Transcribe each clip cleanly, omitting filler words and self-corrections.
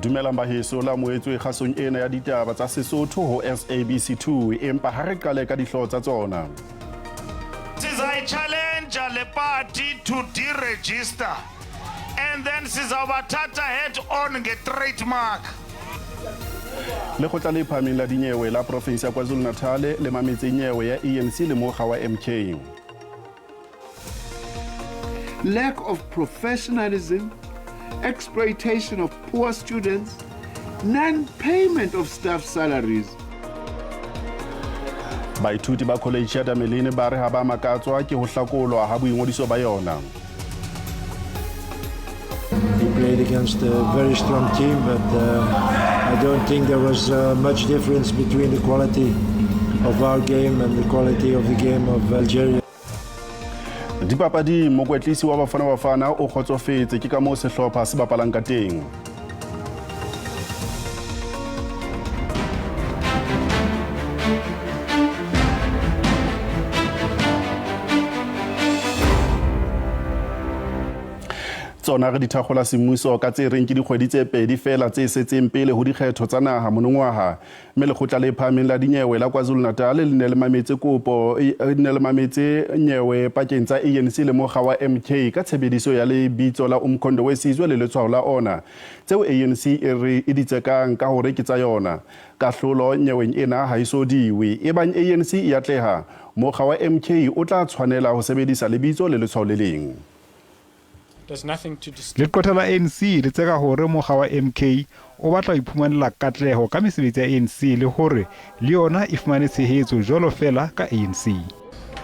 Dumelang baheso la moetswe kgasong ena ya ditaba tsa Sesotho ho SABC 2, empa ha re qale ka dihlooho tsa tsona. Sizayi-challenge le party to deregister and then sizawubathatha head on nge-trademark. Lekgotla le phahameng la dinyewe la profinsi ya KwaZulu-Natal le mametse nyewe ya ANC le mokga wa MK. Lack of professionalism, exploitation of poor students, non-payment of staff salaries. Baithuti ba college ya Damelin ba re ha ba makatswa ke ho hlakolwa ha boingodiso ba yona. We played against a very strong team, but I don't think there was much difference between the quality of our game and the quality of the game of Algeria. Dipapading, mokwetlisi wa Bafana Bafana o kgotsofetse ke ka moo sehlopha se bapalang ka teng. Tsona re di thakgola semmuso ka tse reng ke dikgwedi tse pedi feela tse setseng pele ho dikgetho tsa naha monongwaha, mme lekgotla le phahameng la dinyewe la KwaZulu-Natal le ne le mametse kopo le ne le mametse nyewe pakeng tsa ANC le mokga wa MK ka tshebediso ya lebitso la Umkhonto weSizwe le letshwao la ona, tseo ANC e re e di tsekang ka hore ke tsa yona. Kahlolo nyeweng ena ha e so diwe. Ebang ANC e atleha, mokga wa MK o tla tshwanela ho sebedisa lebitso le letshwao le leng. Leqwetha la ANC le tseka hore mokga wa MK o batla ho iphumanela katleho ka mesebetsi ya ANC le hore le yona e fumane tshehetso jwalo feela ka ANC.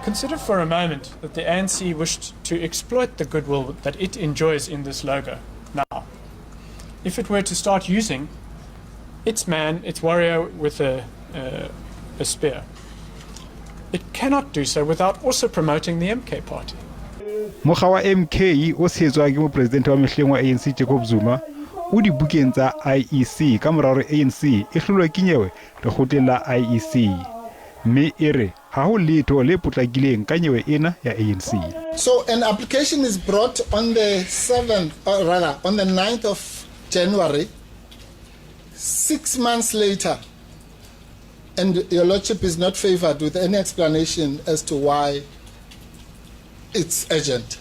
Consider for a moment that the ANC wished to exploit the goodwill that it enjoys in this logo now. If it were to start using its man, its warrior with a spear, it cannot do so without also promoting the MK party. Mokga wa MK o tshehetswang ke mopresidente wa mehleng wa ANC Jacob Zuma o dibukeng tsa IEC ka mora hore ANC e hlolwe ke nyewe lekgotleng la IEC, mme e re ha ho letho le potlakileng ka nyewe ena ya ANC. So an application is brought on the 7th, or rather on the 9th of January, 6 months later, and Your Lordship is not favored with any explanation as to why it's urgent.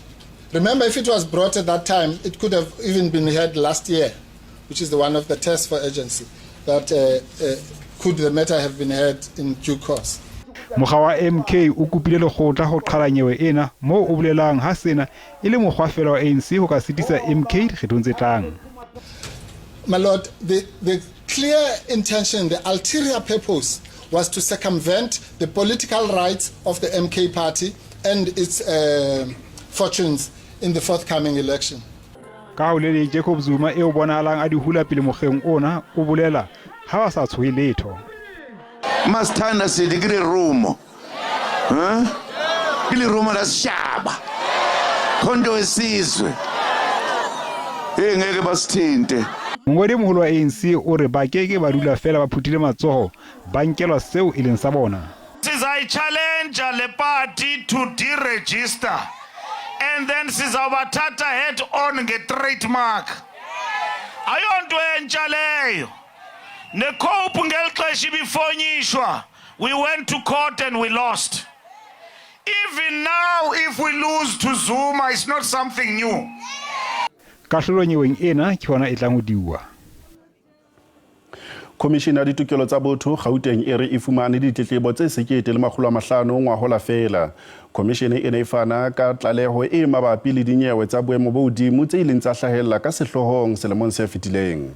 Remember, if it was brought at that time, it could have even been heard last year, which is the one of the tests for urgency, that could the matter have been heard in due course. Mokga wa MK o kopile lekgotla ho qhala nyewe ena, moo o bolelang ha sena e le mokgwa feela wa ANC ho ka sitisa MK dikgethong tse tlang. My Lord, the clear intention, the ulterior purpose was to circumvent the political rights of the MK party and its fortunes in the forthcoming election. Ka ho le leng, Jacob Zuma eo bonahalang a di hula pele mokgeng ona o bolela ha ba sa tshohe letho. Masithanda sithi ke lerumo, eh? Ke lerumo la setjhaba, Mkhonto weSizwe, e ngeke basithinte. Mongodi e moholo wa ANC o re ba keke ba dula feela ba phuthile matsoho ba nkelwa seo e leng sa bona. Sizayi-challenge le party to deregister and then sizawubathatha head on nge-trademark. Ayonto entsha leyo. NeCope ngeli xesha ibifonyishwa, we went to court and we lost. Even now, if we lose to Zuma, it's not something new. Kahlolo nyeweng ena ke hona e tlang ho diuwa. Khomishene ya ditokelo tsa botho Gauteng e re e fumane ditletlebo tse 1500 ngwahola feela. Khomishene e ne e fana ka tlaleho e mabapi le dinyewe tsa boemo bo hodimo tse ileng tsa hlahella ka sehloohong selemong se fetileng.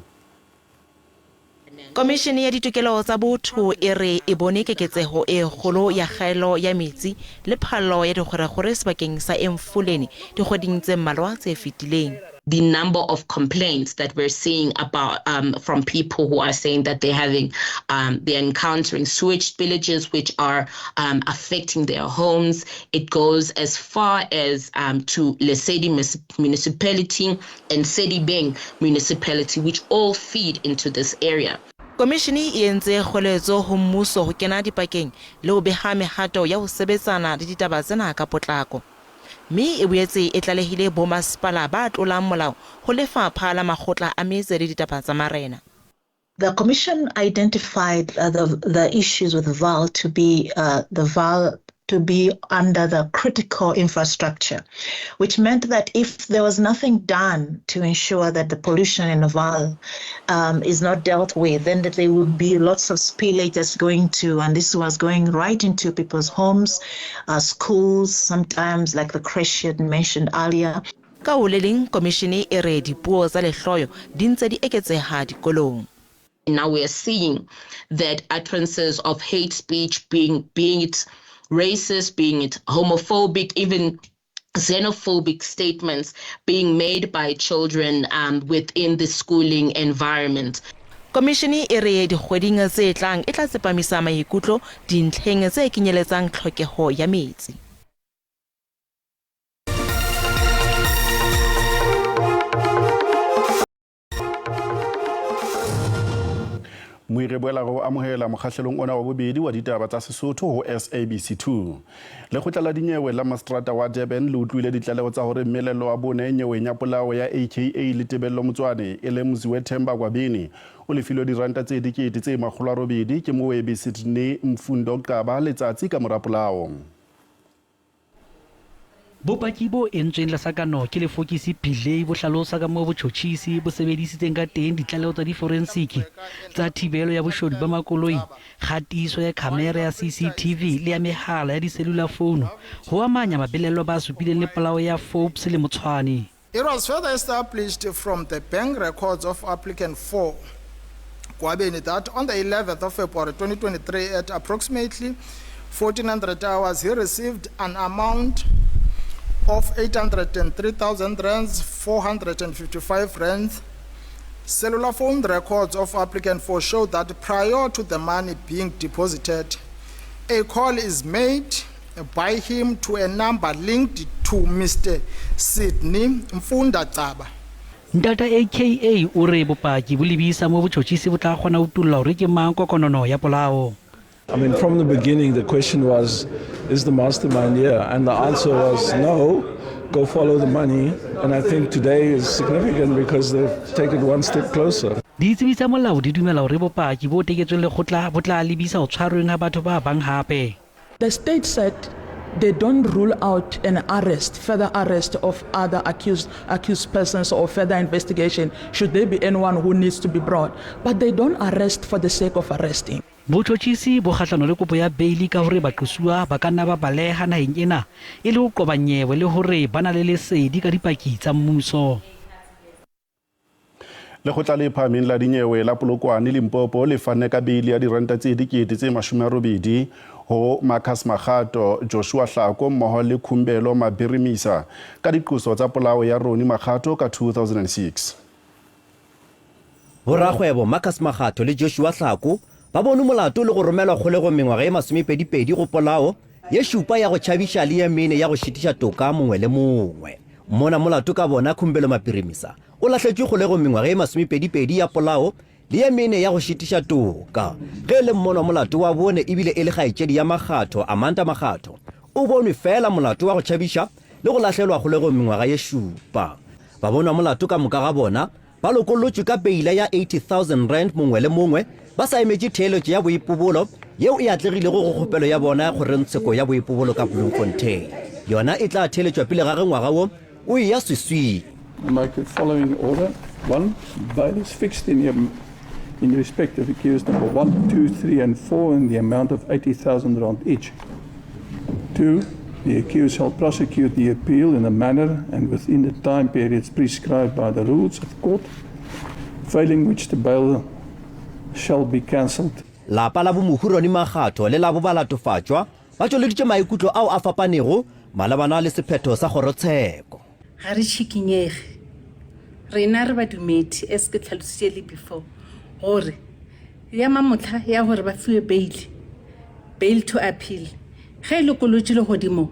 Komishene ya ditokelo tsa botho e re e bone keketseho e kgolo ya kgaello ya metsi le phallo ya dikgwerekgwere sebakeng sa Emfuleni dikgweding tse mmalwa tse fetileng. The number of complaints that we're seeing about from people who are saying that they're encountering sewage spillages which are affecting their homes. It goes as far as to Lesedi Municipality and Sedibeng Municipality, which all feed into this area. Komishene e entse kgoeletso ho mmuso ho kena dipakeng le ho beha mehato ya ho sebetsana le ditaba tsena ka potlako. Mme e boetse e tlalehile bomasepala ba tlolang molao ho Lefapha la Makgotla a Metse le Ditaba tsa Marena. The commission identified the, the issues with Vaal to be the Vaal to be under the critical infrastructure, which meant that if there was nothing done to ensure that the pollution in Vaal is not dealt with, then that there would be lots of spillage that's going to, and this was going right into people's homes, schools, sometimes like the creche you had mentioned earlier. Ka ho le leng, komishene e re dipuo tsa lehloyo di ntse di eketseha dikolong. Now we are seeing that utterances of hate speech, being it racist, being it homophobic, even xenophobic statements being made by children within the schooling environment. Komishene e re dikgweding tse tlang e tla tsepamisa maikutlo dintlheng tse kenyeletsang tlhokeho ya metsi. Moire boela go amohela mokgahlelong ona wa bobedi wa ditaba tsa Sesotho ho SABC 2. Lekgotla la dinyewe la Mastrata wa Durban le utlwile ditlaleho tsa hore mmelelo wa bone nyeweng ya polao ya AKA le Tebello Motswane e le Mziwethemba Gwabeni o lefilwe diranta tse dikete tse 800 ke mowebi Sydney Mfundo Qaba letsatsi ka mora polao. Bopaki bo entsweng lesakano ke lefokisi Pillay bo hlalosa ka moo botjhotjhisi bo sebedisitseng ka teng ditlaleho tsa diforensiki tsa thibelo ya boshodu ba makoloi, kgatiso ya khamera ya CCTV le ya mehala ya diselula founu ho amanya babelaellwa ba supileng le polao ya Forbes le Motshwane. It was further established from the bank records of applicant 4, Gwabeni, that on the 11th of February 2023 at approximately 1400 hours, he received an amount of 803,000 rands, 455 rands. Cellular phone records of applicant 4 show that prior to the money being deposited, a call is made by him to a number linked to Mr. Sydney Mfunda Tsaba. Ntata AKA o re bopaki bo lebisa mo botjhotjhisi bo tla kgona ho utulla hore ke mang kokonono ya polao. I mean, from the beginning, the question was, is the mastermind here? And the answer was no, go follow the money. And I think today is significant because they've taken one step closer. Ditsebi tsa molao di dumela hore bopaki bo teketsweng lekgotla bo tla lebisa ho tshwarweng ha batho ba bang hape. The state said they don't rule out an arrest, further arrest of other accused persons or further investigation should there be anyone who needs to be brought. But they don't arrest for the sake of arresting. Botjhotjhisi bo kgahlano le kopo ya beili ka hore baqosuwa ba ka nna ba baleha naheng ena e le ho qoba nyewe le hore ba na le lesedi ka dipaki tsa mmuso. Lekgotla le phahameng la dinyewe la Polokwane Limpopo le fane ka beili ya diranta tse dikete tse 80 ho Marcus Makgato, Joshua Hlako mmoho le Khumbelo Mabirimisa ka diqoso tsa polao ya Roni Makgato ka 2006. Borakgwebo Marcus Makgato le Joshua Hlako ba bone molato le go romelwa kgolegong mengwaga e 22 go polao ye šupa ya go tšhabiša le ye mene ya go šitiša toka mongwe le mongwe. Mona molato ka bona Khumbelo Mapirimisa o lahletšwe kgolegong mengwaga e 22 ya polao le ye mene ya go šitiša toka. Ge e le mmonwa molato wa bone ebile e le kgaetšedi ya Makgatho, Amanda Makgatho, o bonwe fela molato wa go tšhabiša le go lahlelwa kgolegong mengwaga ye šupa. Ba bonwa molato ka moka ga bona ba lokollotšwe ka beila ya 80,000 rand mongwe le mongwe ba sa emetše theeletšo ya boipobolo yeo e atlegilego go kgopelo ya bona ya kgorongtsheko ya boipobolo ka Bloemfontein. Yona e tla theeletšwa pele ga ge ngwaga wo o eya swiswing. I make the following order. 1. Bail is fixed in respect of accused number 1, 2, 3 and 4 in the amount of 80,000 rand each. 2. The accused shall prosecute the appeal in a manner and within the time periods prescribed by the rules of court, failing which the bail shall be cancelled. Lapa la bomohu Ronnie Makgatho le la bo balatofatšwa ba tšweleditše maikutlo ao a fapanego malebana le sephetho sa kgorotsheko. Ga re tšhikinyege. Rena re badumedi, as ke tlhalositše le before, gore ya mamohla ya gore ba fiwe bail, bail to appeal, ge e lokolotše legodimong,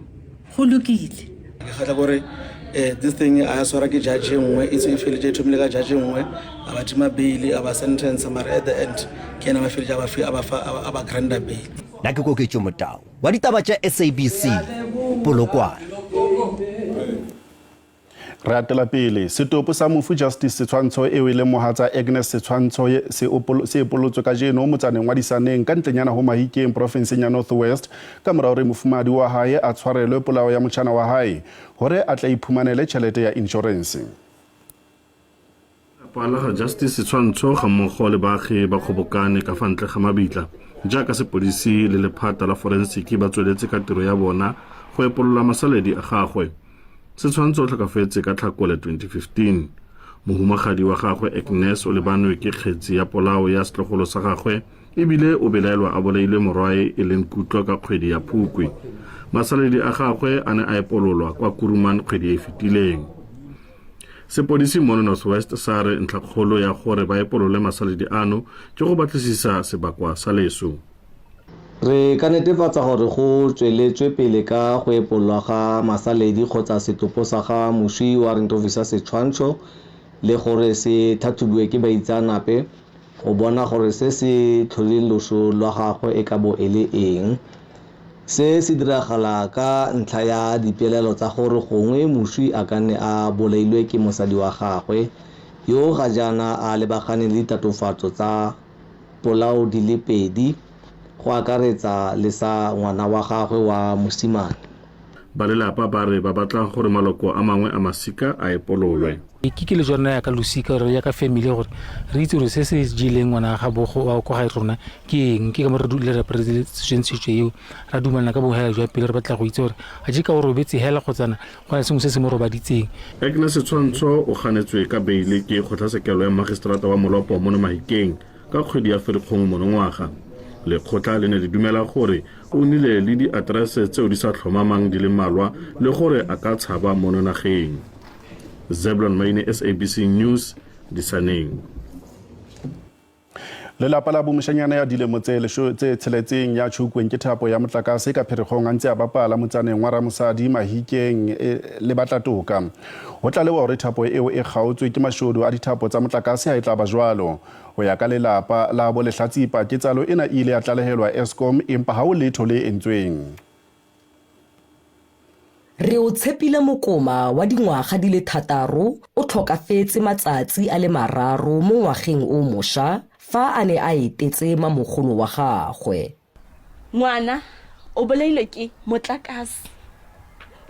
go lokile. Ke kgahla gore this thing a ya swara ke judge e nngwe, e e feletše e thomile ka judge e nngwe, a ba tima bail, a ba sentence, mara at the end ke yena ba feletše a ba a ba fa a ba granta bail. Nna ke Koketšo Motau wa ditaba tša SABC, Polokwane. Re atela pele. Setopo sa mofu Justice Setshwantsho eo e leng mohatsa Agnes Setshwantsho se epolotswe kajeno motsaneng wa Disaneng ka ntlenyana ho Mahikeng profenseng ya North West ka mora hore mofumahadi wa hae a tshwarelwe polao ya motjhana wa hae hore a tle a iphumanele tjhelete ya inshorense. Lelapa la ga Justice Setshwantsho ga mmogo le baagi ba kgobokane ka fa ntle ga mabitla jaaka sepodisi le lephata la forensiki ba tsweletse ka tiro ya bona go epolola masaledi a gagwe. Setshwantsho o tlhokafetse ka Tlhakole 2015. Mohumagadi wa gagwe Agnes o lebanwe ke kgetsi ya polao ya setlogolo sa gagwe ebile o belaelwa a bolaile morwae e leng Kutlo ka kgwedi ya Phukwi. Masaledi a gagwe a ne a epololwa kwa Kuruman kgwedi e e fetileng. Sepodisi mono North West sa re ntlhakgolo ya gore ba epolole masaledi ano ke go batlisisa sebakwa sa leso. Re ka netefatsa gore go tsweletswe pele ka go epololwa ga masaledi kgotsa setopo sa ga moswi Warrant Officer Setshwantsho le gore se tlhatlhobiwe ke baitseanape go bona gore se se tlhodileng loso lwa gagwe e ka bo e le eng. Se se diragala ka ntlha ya dipelaelo tsa gore gongwe moswi a ka nne a bolailwe ke mosadi wa gagwe, yo ga jaana a lebaganeng le ditatofatso tsa polao di le pedi, go akaretsa le sa ngwana wa gagwe wa mosimane. Ba lelapa ba re ba batla gore maloko a mangwe a masika a epololwe. Ke keletso ya rona yaka losika or yaka family gore re itse gore se se jeleng ngwana ga bogo wa kwa gae rona ke eng. Ke ka mo re dule re representse tshwetso eo, ra dumelana ka bongwe hela jwa pelo, re batla go itse gore a je ka o robetse hela kgotsana go na le sengwe se se mo robaditseng. Agnes Setshwantsho o ganetswe ka beile ke kgotlatshekelo ya magistrata wa Molopo mono Mahikeng ka kgwedi ya Ferikgong monongwaga. Lekgotla le ne le dumela gore o nnile le diaterese tseo di sa tlhomamang di le mmalwa le gore a ka tshaba mono nageng. Zeblon Maine, SABC News, Disaneng. Lelapa la bomoshanyana ya dilemo tse tse tsheletseng ya tšhukweng ke thapo ya motlakase ka Pherekgong a ntse a bapala motsaneng wa Ramosadi Mahikeng e, le batla toka. Ho tlalewa hore thapo eo e kgaotswe ke mashodu a dithapo tsa motlakase ha e tla ba jwalo. Ho ya ka lelapa la bo Lehlatsipa, ketsahalo ena e ile ya tlalehelwa Eskom empa ha ho letho le entsweng. Reotshepile Mokoma wa dingwaga di le thataro o tlhokafetse matsatsi a le mararo mo ngwageng o mosha fa a ne a etetse mamogolo wa gagwe. Ngwana o bolailwe ke motlakase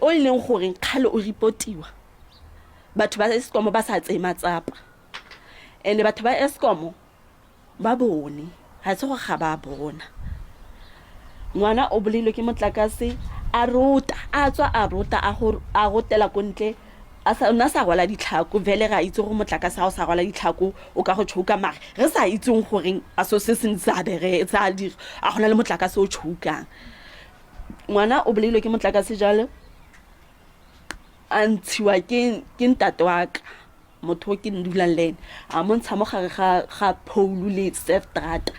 o e leng gore kgale o ripotiwa, batho ba Eskom ba sa tseye matsapa. And batho ba Eskom ba bone, ga se gore ga ba bona. Ngwana o bolailwe ke motlakase a rota, a tswa a rota a go a rotela ko ntle a sa o sa rwala ditlhako vele re a itse gore motlakase ga o sa rwala ditlhako o ka go choka mare re sa itseng goreng a so se se sa bere sa dira a gona le motlakase o chokang. Ngwana o bolailwe ke motlakase jalo a ntshiwa ke ke ntate wa ka. Motho o ke dulang le ene a mo ntsha mo gare ga ga pole le strata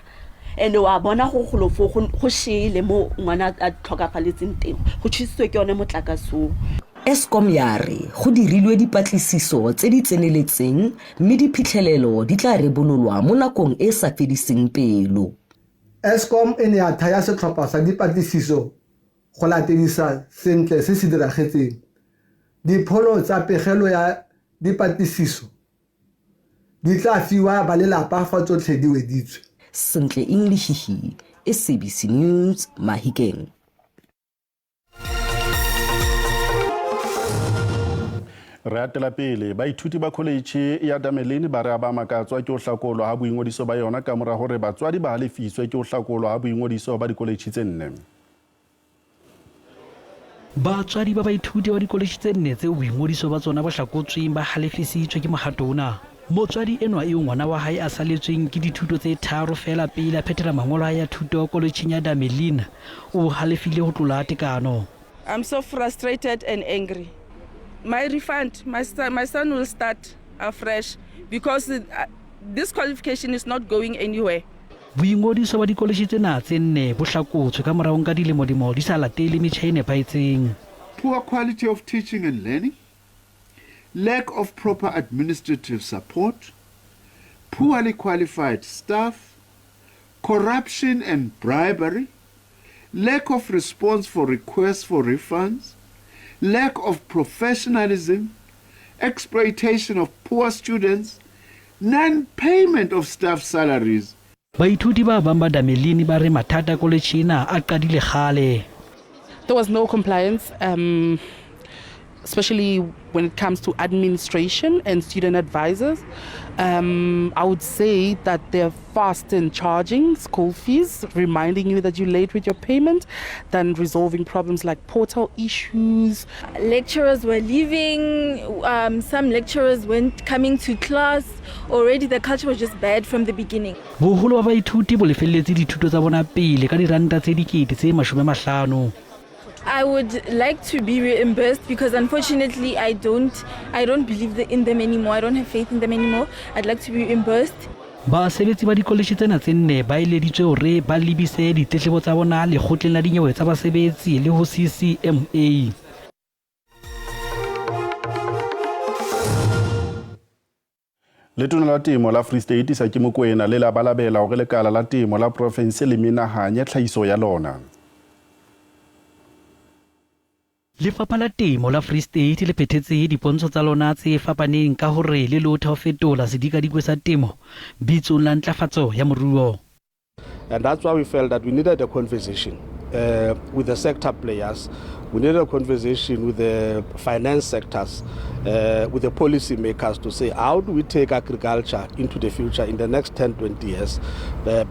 and wa bona go golo fo go shele mo ngwana a tlhokafaletseng teng go tšhisitswe ke yone motlakase oo. Eskom ya re go dirilwe dipatlisiso tse di tseneletseng mme diphitlhelelo di tla rebololwa mo nakong e e sa fediseng pelo. Eskom e ne ya thaya setlhopha sa dipatlisiso go latedisa sentle se se diragetseng. Dipholo tsa pegelo ya dipatlisiso di tla fiwa balelapa fa tsotlhe di weditswe. Sentle Inglihihi, SABC News, Mahikeng. Re atela pele, baithuti ba kholetšhe ya Damelin ba re a ba makatswa ke ho hlakolwa ha boingodiso ba yona kamora hore batswadi ba halefiswe ke ho hlakolwa ha boingodiso ba dikoletšhe tse nne. Batswadi ba baithuti ba dikoletšhe tse nne tseo boingodiso ba tsona bo hlakotsweng ba halefisitswe ke mohato ona. Motswadi enwa eo ngwana wa hae a saletsweng ke dithuto tse tharo feela pele a phethela mangolo a hae a thuto koletjheng ya Damelin o halefile ho tlola tekano. I'm so frustrated and angry. My refund, my son, my son will start afresh because this qualification is not going anywhere. Boingodiso ba dikoletjhe tsena tse nne bo hlakotswe ka mora ho nka dilemolemo di sa latele metjha e nepahetseng. Poor quality of teaching and learning, lack of proper administrative support, poorly qualified staff, corruption and bribery, lack of response for requests for refunds, lack of professionalism, exploitation of poor students, non-payment of staff salaries. Baithuti ba bang ba Damelini ba re mathata a koletjhe ena a qadile kgale. There was no compliance, especially when it comes to administration and student advisors. I would say that they're fast in charging school fees, reminding you that you're late with your payment, than resolving problems like portal issues. Lecturers were leaving, some lecturers weren't coming to class. Already the culture was just bad from the beginning. Boholo ba baithuti bo lefelletse dithuto tsa bona pele ka diranta tse dikete tse 50. I would like to be reimbursed because unfortunately I don't believe in them anymore. I don't have faith in them anymore. I'd like to be reimbursed. Basebetsi ba dikoletjhe tsena tse nne ba eleditswe hore ba lebise ditletlebo tsa bona lekgotleng la dinyewe tsa basebetsi le ho CCMA. Letona la temo la Free State Saki Mokoena le labalabela hore lekala la temo la province le menahanye tlhahiso ya lona. Lefapha la Temo la Free State le phethetse dipontsho tsa lona tse fapaneng ka hore le lotha ho fetola sedikadikwe sa temo bitsong la ntlafatso ya moruo. And that's why we felt that we needed a conversation with the sector players. We needed a conversation with the finance sectors, with the policy makers to say how do we take agriculture into the future in the next 10, 20 years,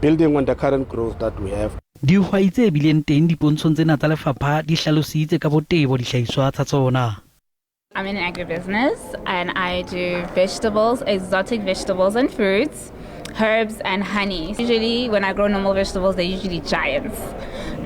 building on the current growth that we have. Dihwai tse bileng teng dipontshong tsena tsa lefapha di hlalositse ka botebo dihlahiswa tsa tsona. I'm in agribusiness and I do vegetables, exotic vegetables and fruits, herbs and honey. Usually when I grow normal vegetables, they're usually giants.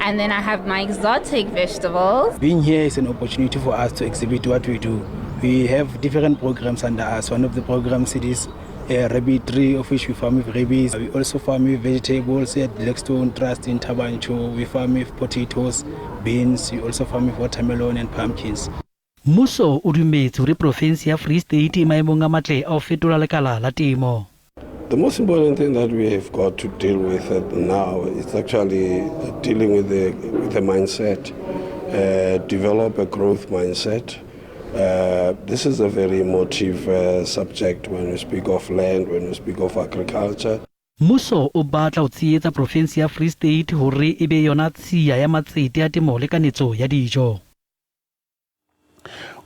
And then I have my exotic vegetables. Being here is an opportunity for us to exhibit what we do. We have different programs under us. One of the programs it is rabbitry, of which we farm with rabbits. We also farm with vegetables at Blackstone Trust in Tabancho. We farm with potatoes, beans. We also farm with watermelon and pumpkins. Mmuso o dumetse hore province ya Free State e maemong a matle a ho fetola lekala la temo. The most important thing that we have got to deal with now is actually dealing with the mindset, develop a growth mindset. This is a very emotive subject when we speak of land, when we speak of agriculture. Mmuso o batla ho tshehetsa province ya Free State hore e be yona tshiya ya matsete a temo le kanetso ya dijo.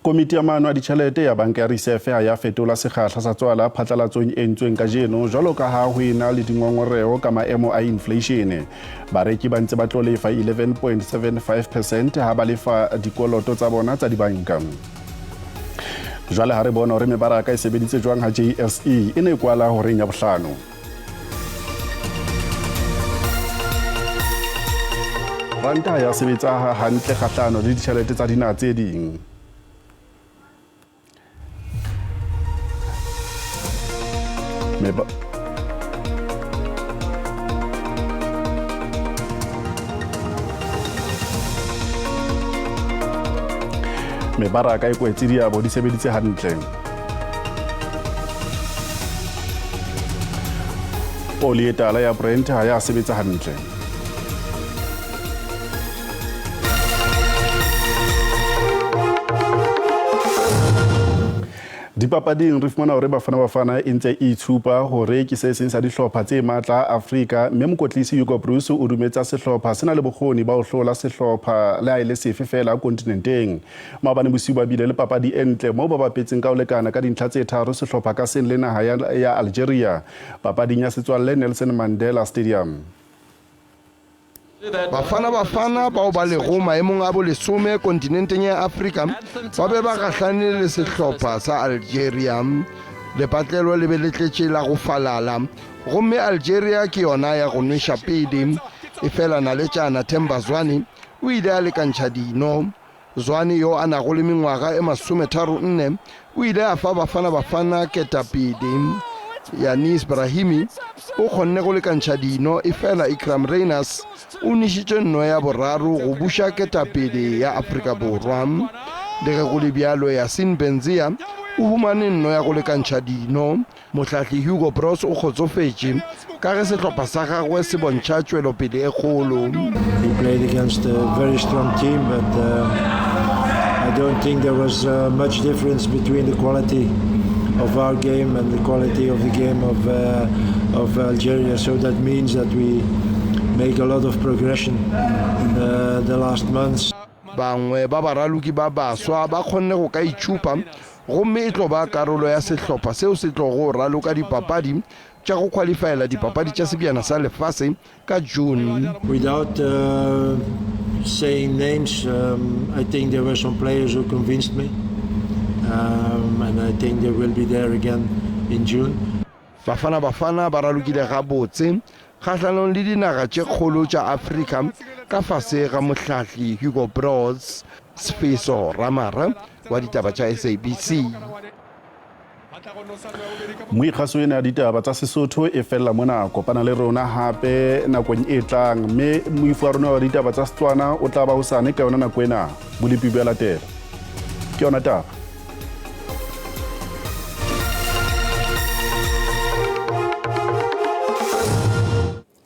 Komiti ya maano a ditjhelete ya Banka ya Reserve ha ya fetola sekgahla sa tswala phatlalatsong e entsweng kajeno jwalo ka ha ho ena le dingongoreho ka maemo a inflation. Bareki ba ntse ba tlo lefa 11.75% ha ba lefa dikoloto tsa bona tsa dibanka. Jwale ha re bona hore mebaraka e sebeditse jwang ha JSE e ne kwala horeng ya bohlano. Ranta ya sebetsa hantle kgahlano le ditjhelete tsa dinaha tse ding. Mebaraka e kwetse diabo di sebeditse hantle. Oli e tala ya Brent ha ya sebetsa hantle. Dipapading re fumana hore Bafana Bafana e ntse e itshupa hore ke se seng sa dihlopha tse matla Afrika, mme mokotlisi Hugo Broos o dumetsa sehlopha se na le bokgoni ba ho hlola sehlopha le ha e le sefe fela kontinenteng. Maobane bosiu ba bile le papadi e ntle moo ba bapetseng ka ho lekana ka dintlha tse tharo sehlopha ka seng le naha ya Algeria papading ya setswalle Nelson Mandela Stadium. Bafana Bafana bao ba lego maemong a bolesome kontinenteng ya Afrika ba be ba gahlane le sehlopha sa Algeria. Lepatlelo le be le tletše la go falala gomme Algeria ke yona ya go nweša pele. E fela naletšana Themba Zwane o ile a lekantšha dino. Zwane yo a nago le mengwaga e 34 o ile a fa Bafana Bafana ketapele. Yanis Brahimi o kgonne go lekantšha dino, e fela Ikram Reyners o nešitše nno ya boraro go buša ketapele ya Afrika Borwa. Le ge go le bjalo, Yasin Benzia o humane nno ya go lekantšha dino. Mohlahli Hugo Broos o kgotsofetše ka ge sehlopha sa gagwe se bontšha tšwelopele e kgolo. We played against a very strong team, but I don't think there was much difference between the quality of our game and the quality of the game of Algeria. So that means that we make a lot of progression in the last months. Bangwe ba baraloki ba baswa ba kgonne go ka itšhupa gomme e tlo ba karolo ya sehlopha seo se tlogo raloka dipapadi tša go qualifyela dipapadi tša sebjana sa lefase ka June. Without saying names, I think there were some players who convinced me, and I think they will be there again in June. Bafana Bafana ba ralokile gabotse kgahlanong le dinaga tše kgolo tša Afrika ka fase ga mohlahli Hugo Broos. Sefeso Ramara wa ditaba tša SABC. Moikgaso ena ya ditaba tsa Sesotho e fella mona. Kopana le rona hape nakong e tlang, mme moifo wa rona wa ditaba tsa Setswana o tla ba hosane ka yona nako ena. Bolepi bo a latela. Ke yona taba.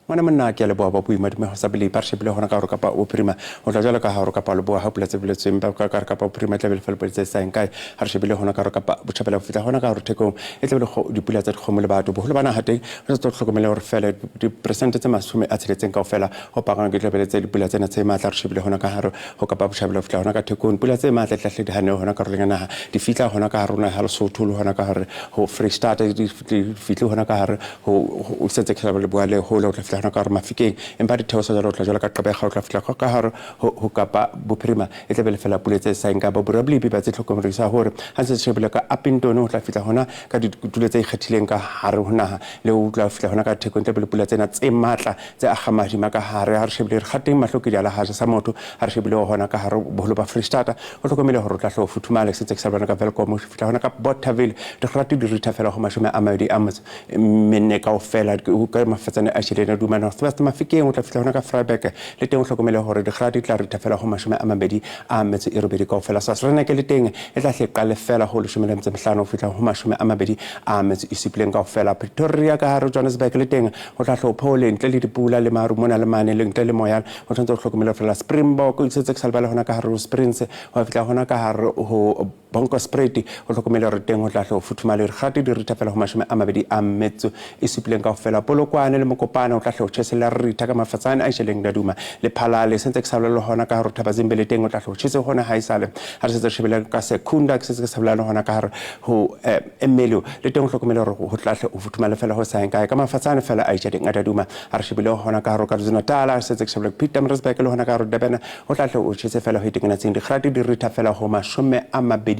Ngwana monna, ke a leboha ba boima dimego sa pele ba re shebile gona ka gore kapa bophirima go tla jalo ka ga gore kapa leboa ga pula tse boletsweng ba ka kare kapa bophirima e tlabe le fa dipula tse saeng kae. Ga re shebile gona ka gore kapa botšhabela go fitlha gona ka gore thekong e tlabe le dipula tsa dikgomo le batho boholo ba naga teng. Re sa tlhokomele gore fela diperesente tse 60 kao fela go pakang ke tlabe le tse dipula tsena tse maatla. Re shebile gona ka gare go kapa botšhabela go fitlha gona ka thekong, pula tse maatla tlahle di hane gona karolong ya naga, di fitlha gona ka gare ga Lesotho le gona ka gare go Free State, di fitlhe gona ka gare go setse ke le bua le gole o tla fitlha gona ka gore Mafikeng, empa ditheosa jalo o tla jalo ka Gqeberha, o tla fitlha ka gare go kapa bophirima e tlabe le fela pule tse saeng ka ba borabolepi ba tse tlhokomelisa gore ga ntse shebile ka Upington o tla fitlha gona ka ditulo tse ikgethileng ka gare ho naha le o tla fitlha gona ka thekong tlabe le pula tsena tse matla tse aga madima ka gare. Ga re shebile re gateng mahlo ke diala ga sa motho. Ga re shebile gona ka gare boholo ba Free State, o tlhokomele gore o tla tlho futhumale setse ke sa bona ka Welkom o fitlha gona ka Bothaville di di ritha fela go 24 kaofela ka mafatsane a tšhelene duma North West. Mafikeng o tla fitlha gona ka Vryburg le teng o tlhokomele gore digrate di tla ritha fela go 28 kaofela. Sa Sereneke le teng e tla hle qale fela go 15 go fitlha go 27 kaofela. Pretoria ka gare Johannesburg le teng go tla hle o phole ntle le dipula le maru mona le mane le ntle le moya, o tshwanetse o tlhokomele fela Springbok o setse ke sa lebale gona ka gare go Springs go fitlha gona ka gare go Bronkhorstspruit, o tlhokomele gore teng go tla hle o futhumale dikgate di ritha fela go 27 kaofela. Polokwane le Mokopane o tla hle o tjhesela ritha ka mafatsane a isheleng daduma le phalale sentse ke sa bolele hona ka hore Thabazimbi le teng o tla hle o tjhese hona ha isale. Ha re setse re shebile ka Secunda ke setse ke sa bolele hona ka hare ho Ermelo le teng o hlokomele hore ho tla hle o futhumale fela ho saeng kae ka mafatsane fela a isheleng daduma. Ha re shebile hona ka hare KwaZulu-Natal, re setse ke shebile Pietermaritzburg le hona ka hare Durban ho tla hle o tjhese fela ho itekanetseng dikgate di ritha fela ho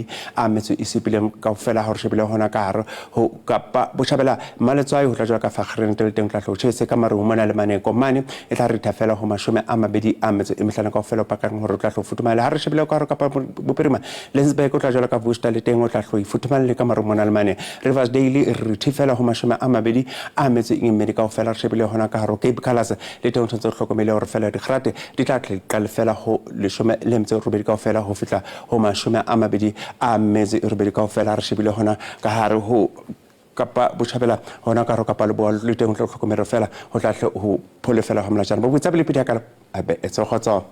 27 kaofela. Ha re shebile hona ka hare ho kapa botjhabela Maletswai ho tla jwalo ka Fakhrente le teng o tla hle o tjhese ka maru mona le mane Komane e tla ritha fela ho 25 kaofela, o pakang hore o tla hle o futhumale. Ha re shebile ka hare kapa bophirima Lensburg o tla jwalo ka Worcester le teng o tla hle o futhumale ka maru mona le mane Riversdale e rithe fela ho 24 kaofela. Re shebile hona ka hare Cape Colors le teng o tshwanetse o hlokomele hore fela dikgrate di tla tle qale fela ho 18 kaofela ho fihla ho 28 kaofela. Re shebile hona ka hare ho kapa botjhabela hona ka hare kapa leboa le teng o tla hlokomele fela ho tla hle ho phole fela ho molajana bo botsa pele pedi ya ka abe e tse kgotso.